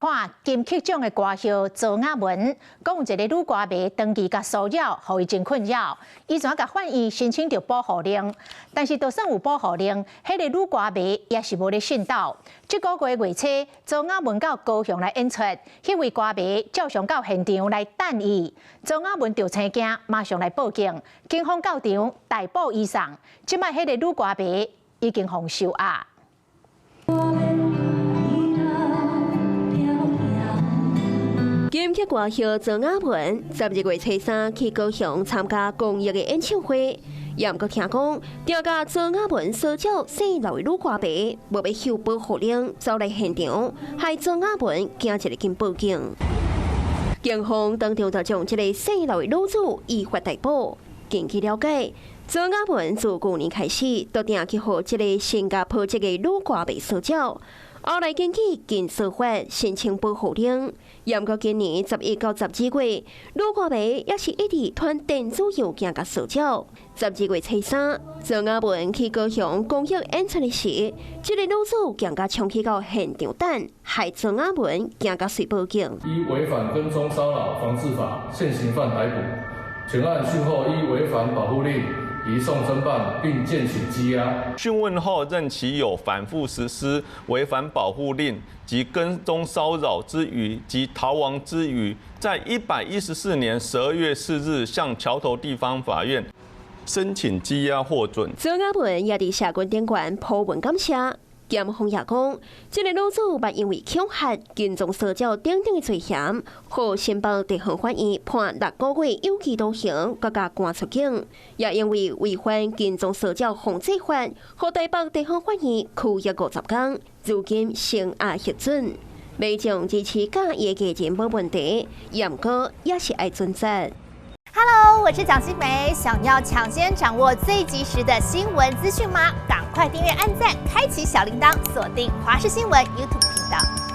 看金曲獎的歌后周雅文，講有一个女歌迷長期共騷擾，予伊真困擾。伊怎共法院申請著保護令，但是就算有保護令，彼个女歌迷也是無咧信鬥。這个月月初，周雅文到高雄來演出，彼位歌迷照常到現場來等伊。周雅文著生驚，馬上來報警，警方到場逮捕伊送。這擺彼个女歌迷已經予收押。金曲歌后周雅文12月初3去高雄參加公益的演唱會，也毋過聽講，定共周雅文騷擾姓劉的女歌迷，無欲受保護令，走來現場，害周雅文驚一个緊報警。警方當場就將這个姓劉的女子依法逮捕。根據了解，周雅文自舊年開始，都定去予這个新加坡籍的女歌迷騷擾。後來根據禁騷法申請保護令，毋過今年11到12月，女歌迷也是一直傳電子郵件共騷擾。12月初3，周雅文去高雄公益演出的時，這个女子更加衝去到現場等，害周雅文驚甲隨報警。依違反跟蹤騷擾防治法現行犯逮捕，全案訊後依違反保護令移送偵辦，並建請羈押。訊問後認其有反覆實施違反保護令及跟蹤騷擾之虞及逃亡之虞，在114年12月4日向橋頭地方法院申請羈押獲准。周雅文也佇社群頂懸 po 文感謝。檢方也講，這个女子捌因為恐嚇、跟蹤騷擾等等的罪嫌，予新北地方法院判6個月有期徒刑，閣共趕出境。也因為違反跟蹤騷擾防治法，予台北地方法院拘役50工，如今聲押核准。民眾支持佮伊的藝人無問題，毋過也是愛遵責。 Hello，我是蔣新梅，想要搶先掌握最及時的新聞資訊嗎？趕快訂閱、按讚、開啟小鈴鐺，鎖定華視新聞 YouTube 頻道。